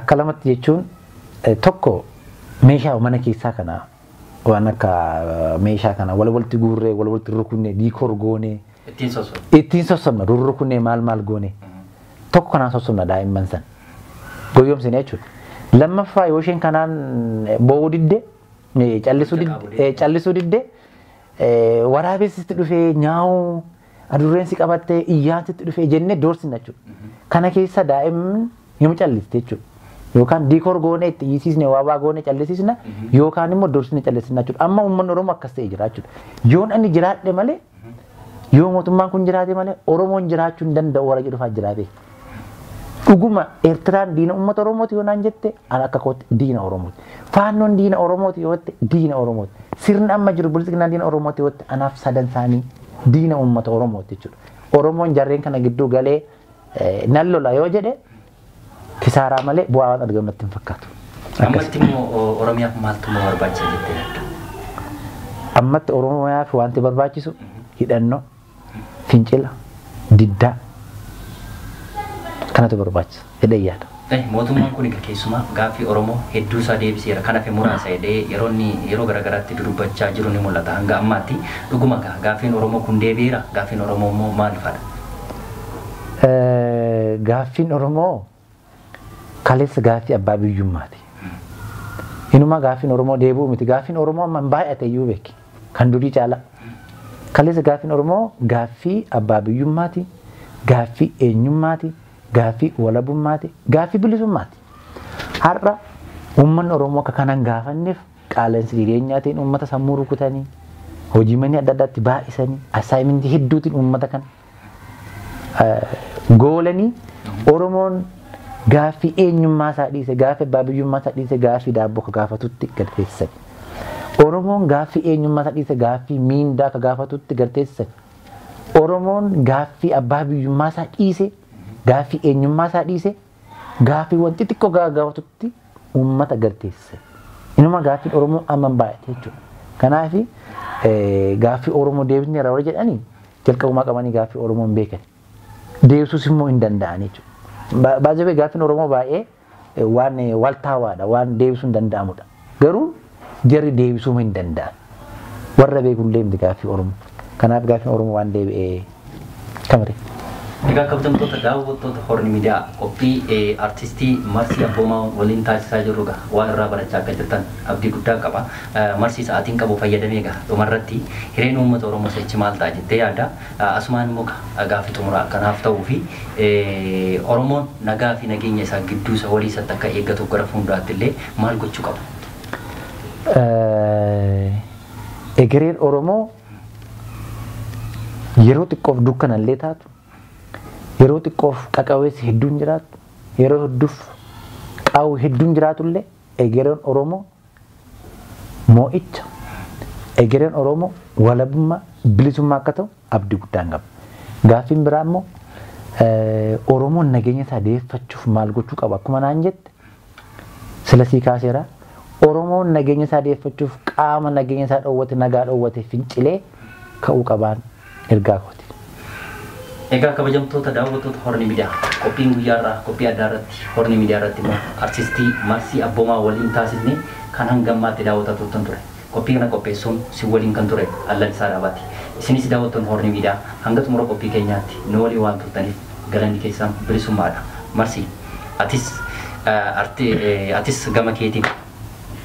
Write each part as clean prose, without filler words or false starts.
Akka lamatti jechuun tokko meeshaa mana keessaa kana waan akka meeshaa kana wal walitti guurree wal walitti rukunnee diikoor goonee Ittiin sossobu. Ittiin sossobna rurrukunnee maal maal goonee tokko kanaan sossobna daa'imman san goyoomsine jechuudha. Lammaffaa yoo isheen kanaan boo'uu didde callisuu didde waraabessitti dhufee nyaa'uu adurreen si qabattee iyyaansitti dhufee jennee doorsina jechuudha. Kana keessa daa'imni yoo calliste jechuudha. Yookaan diikoor goonee itti hiisisne waabaa goonee callisiisna yookaan immoo doorsine callisina jechuudha. Amma uummanni Oromoo akkas ta'ee jira jechuudha. Yoon inni jiraadhe malee yoo mootummaan kun jiraate malee Oromoon jiraachuu hin danda'u warra jedhu fa'aa jira beeku. Dhuguma Eertiraan diina uummata Oromooti yoo naan jette an akka kootti diina Oromooti. Faannoon diina Oromooti yoo jette diina Oromooti. Sirni amma jiru bilisiginaan diina Oromooti yoo jette anaaf sadan isaanii diina uummata Oromooti jechuudha. Oromoon jarreen kana gidduu galee nan lola yoo jedhe kisaaraa malee bu'aa waan argamu natti hin fakkaatu. Ammatti immoo Oromiyaaf maaltu immoo barbaachisa jettee yaadda? Ammatti Oromiyaaf wanti barbaachisu hidhannoo, fincila, diddaa kanatu barbaachisa jedhee yaada. Mootummaan kun egaa keessumaa gaaffii Oromoo hedduu isaa deebiseera. Kanaaf muraasa jedhee yeroo inni yeroo garaagaraatti dudubbachaa jiru ni mul'ata. Hanga ammaatti dhuguma gaaffiin Oromoo kun deebi'eera. Gaaffiin Oromoo immoo maal fadha? Gaaffiin Oromoo kaleessa gaaffii abbaa biyyummaati. Inuma gaaffiin Oromoo deebi'u miti. Gaaffiin Oromoo amma hin baay'ate iyyuu beeki. Kan durii caala. Kaleessa gaaffiin Oromoo gaaffii abbaa biyyummaati, gaaffii eenyummaati, gaaffii walabummaati, gaaffii bilisummaati. Har'a uummanni Oromoo akka kanaan gaafanneef qaala'insa jireenyaatiin uummata sammuu rukutanii, hojii manii adda addaatti baay'isanii, assaayimentii hedduutiin uummata kana goolanii Oromoon gaaffii eenyummaa isaa dhiise, gaaffii abbaa biyyummaa isaa dhiise, gaaffii daabboo akka gaafatutti gad teessisan. Oromoon gaaffii eenyummaa isaa dhiise, gaaffii miindaa akka gaafatutti gad teessisan. Oromoon gaaffii abbaa biyyummaa isaa dhiise, gaaffii eenyummaa isaa dhiise, gaaffii wanti xixiqqoo gaafatutti uummata gad teessisan. Inuma gaaffiin Oromoo amma baay'ate jechuudha. Kanaaf gaaffii Oromoo deebisni yeroo jedhanii jalqabumaa qabanii gaaffii Oromoo hin beekan. Deebisuus immoo hin danda'an jechuudha. Baay'ee gaaffiin Oromoo baay'ee waan waltaawaadha, waan deebisuu hin danda'amudha. Garuu jarri deebisuu hin danda'an. Warra beekullee miti gaaffii Oromoo. Kanaaf gaaffiin Oromoo waan deebi'ee kamire. Egaa kabajamtoota daawwattoota Horni Miidiyaa qophii artistii Marsii Abboomaa waliin taasisaa jirru egaa waan irraa barachaa akka jirtan abdii guddaa qaba. Marsii sa'aatiin qabu fayyadamee egaa dhumarratti hireen uummata Oromoo sichi maal ta'a jettee yaadda. Asumaan immoo gaaffii xumuraa akkanaaf ta'uu fi Oromoon nagaa fi nageenya isaa gidduu isa walii isaatti akka eeggatuuf gara fuulduraatti illee maal gochuu qaba? Egereen Oromoo yeroo xiqqoof dukkanallee taatu, yeroo xiqqoof qaqawweessi hedduun jiraatu, yeroo hedduuf qaawwi hedduun jiraatullee egereen Oromoo moo'icha, egereen Oromoo walabummaa bilisummaa akka ta'u abdii guddaan qaba. Gaaffiin biraa immoo Oromoon nageenya isaa deeffachuuf maal gochuu qaba akkuma naan jette sila sii kaaseera. Oromoon nageenya isaa deeffachuuf qaama nageenya isaa dhoowwate nagaa dhoowwate fincilee ka'uu qabaan ergaa kooti. Egaa kabajamtoota daawwattoota Horni Miidiyaa qophiin guyyaarraa qophii addaa irratti Horni Miidiyaa irratti immoo artistii Marsii Abboomaa waliin taasisne kan hanga ammaatti daawwataa turtan ture. Qophii kana qopheessuun si waliin kan ture Allansaa Dhaabaati. Isinis daawwattoonni Horni Miidiyaa hanga xumura qophii keenyaatti nu waliin waan turtaniif galanni keessan bilisummaadha. Marsii atis atis gama keetiin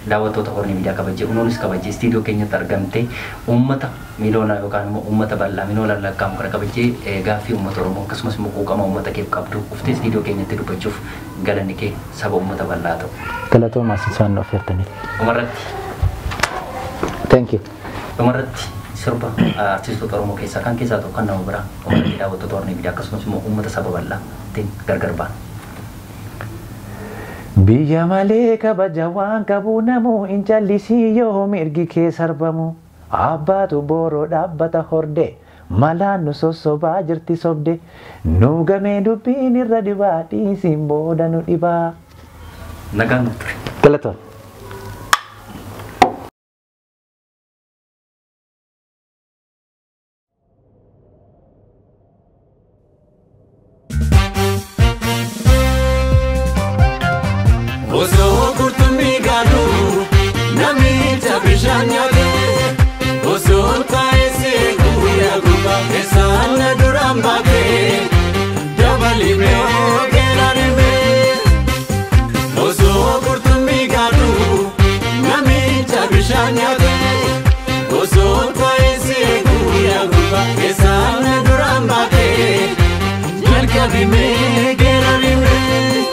daawwattoota Horni Miidiyaa kabajjee unuunis kabajjee istiidiyoo keenyatti argamtee uummata miliyoona yookaan immoo uummata bal'aa miliyoona lakkaa'amu kana kabajjee gaaffii uummata Oromoo akkasumas immoo quuqama uummata keef qabdu uftee istiidiyoo keenyatti dubbachuuf galanni kee saba uummata bal'aa ta'u. Galatoomaa isin waan affeertaniif. Dhumarratti. Thank you. Dhumarratti sirba artistoota Oromoo keessaa kan keessaa tokko kan nama biraa dhumarratti daawwattoota Horni Miidiyaa akkasumas immoo uummata saba bal'aa ittiin gargar baana. Biyya malee kabaja waan qabu namuu hin callisii yoo mirgi kee sarbamu. Abbaatu booroo dhaabbata horde malaan nu sossobaa jirti sobde. Nu gamee dubbiin irra dibaa dhiisiin booda nu dhibaa. Nagaan nuuf ture. Galatoon. gurbaa keessaan na duraan baatee jalqabimee geerarimee.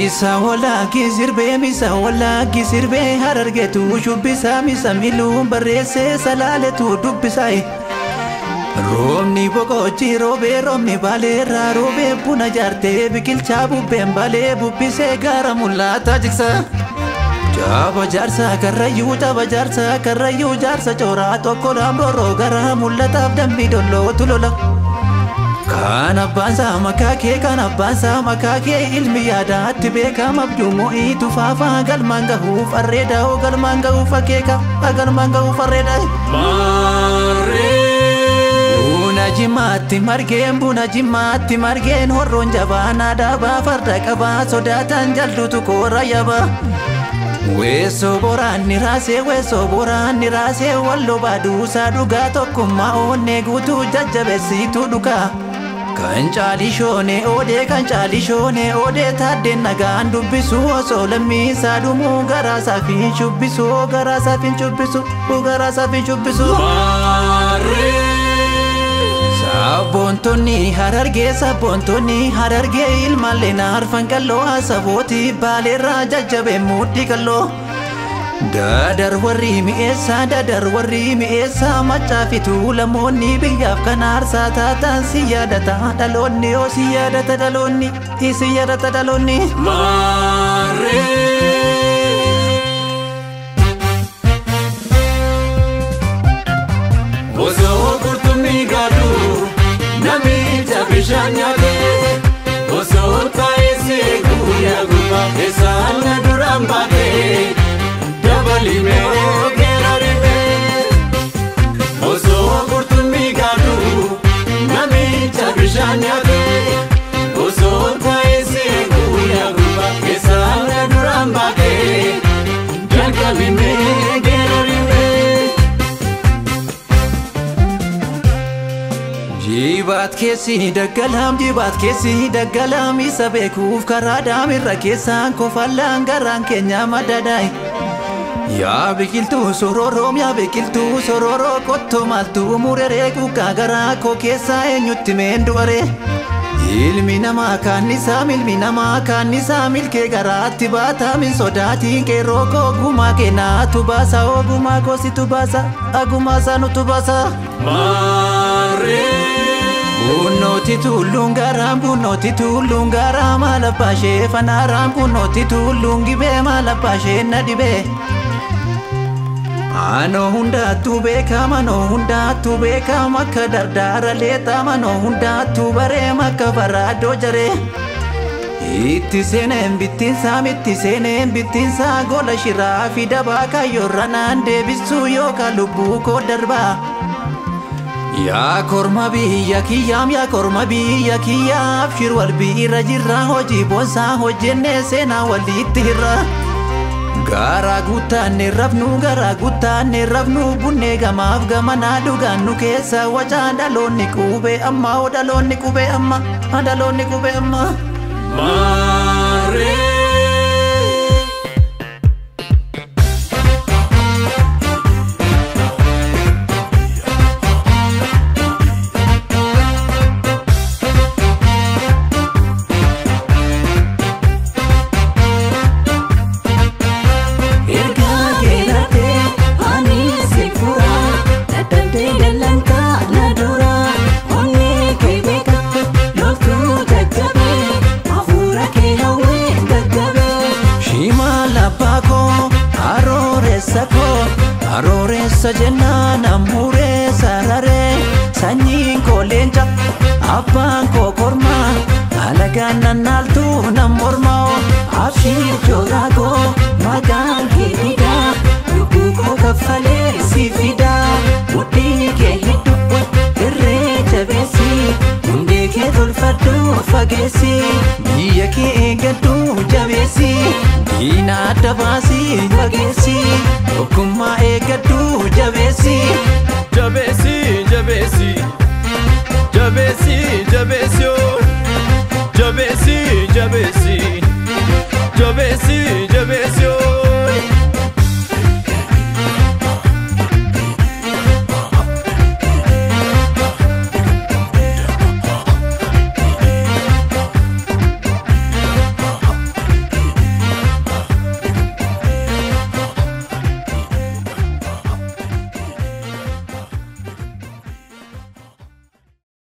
Isa walaaki sirbee misa walaaki sirbee harargeetu shubbisaa misa miluun barreessee salaaletu dubbisaa. Roobni boqojii roobee roobni baaleerraa roobee buna jaartee biqilchaa bubbeen baalee bubbisee gaara mul'ataa jigsa. Jaba jaarsa karrayyuu jaba jaarsa karrayyuu jaarsa cooraa tokko laamrooroo gara mul'ataaf dambii dollootu lola. Kan abbaan isaa makaa kee kan abbaan isaa makaa kee ilmi yaadaatti beekama abjuu mo'iitu faafaa galmaan gahuuf arreeda oo galmaan gahuuf akeeka galmaan gahuuf arreeda. Buna jimaatti margeen buna jimaatti margeen horroon jabaan adaabaa farda qabaa sodaatan jalduutu koora yaba. Weessoo boraanni raasee weessoo boraanni raasee walloo baaduusaa dhugaa tokkummaa onnee guutuu jajjabeessituu dhugaa. Kan caalishoonee oodee kan caalishoonee oodee taaddeen nagaan dubbisu osoo lammiisaa dhumuu garaa saafin shubbisu garaa saafin shubbisu garaa saafin shubbisu. Sabboontonni harargee sabboontonni harargee ilmaallee naarfan qalloo asabooti baaleerraa jajjabee mudhii qalloo. Dadar warri mi'eessaa dadar warri mi'eessaa macaafitu lamoonni biyyaaf kan aarsaa taatan si yaadata dhaloonni oo si yaadata dhaloonni si yaadata dhaloonni. Osoo qurxummii gaadhu namicha bishaan nyaatee osoo taa'ee si eegu yaa gurbaa keessaan na duraan baatee dabalimee geerarimee. Osoo qurxummii gaadhu namicha bishaan nyaatee osoo taa'ee si eegu yaa gurbaa keessaan na duraan baatee jalqabimee geerarimee. Jibaat keessi daggalaam jibaat keessi daggalaam isa beekuuf karaa daamirra keessaan kofallaan garaan keenya madadaay. Yaa biqiltuu sororoom yaa biqiltuu sororoo qottoo maaltu mureree quuqqaa garaa koo keessaa eenyutti meen du'aree. Ilmi namaa kaannisaa ilmi namaa kaannisaa milkee garaatti baataa min sodaatiin qeerroo koo gumaa kennaatu baasa oo gumaa koositu baasa agumaa isaa nutu baasa. Bunnooti tulluun garaa bunnooti tulluun garaa maal abbaa ishee fanaaraan bunnooti tulluun gibee maal abbaa ishee na dhibee. Anoo hundaattuu beekama anoo hundaattuu beekama akka dardaara leexama anoo hundaattuu bareema akka baraadoo jaree. Itti seeneen bittinsaa itti seeneen bittinsaa gola shiraa fi dabaa kaayyoorra naan deebisuu yookaan lubbuu koo darbaa. Yaa korma biyya kiyyaam yaa korma biyya kiyyaa abshir wal biira jirra hojii boonsaa hojjennee seenaa walitti hirra. Garaa guuttaanne rafnu garaa guuttaanne rafnu bunnee gamaaf gamanaa dhugaan nu keessa wacaa dhaloonni qubee amma oo dhaloonni qubee amma dhaloonni qubee amma. Ergaa keellatee ani si furaa dadhabdee dallantaa na duraa onnee kee beeka loltuu jajjabee hafuura kee hawwee gaggabee. Shimala abbaa koo arooreessa koo arooreessa jennaan ammuuree sararee sanyiin koo leenca abbaan koo kormaa alagaan nannaaltuu nan mormaa Abshiir jooraa koo maqaan kee fidaa lubbuu koo kaffalee si fidaa mudhii kee hidhu irree jabeessi hundee kee tolfadhu fageessi biyya kee eeggadhu jabeessi diina adda baasii fageessi tokkummaa eeggadhu jabeessi. Jabeessi jabeessi jabeessi jabeessi oo jabeessi jabeessi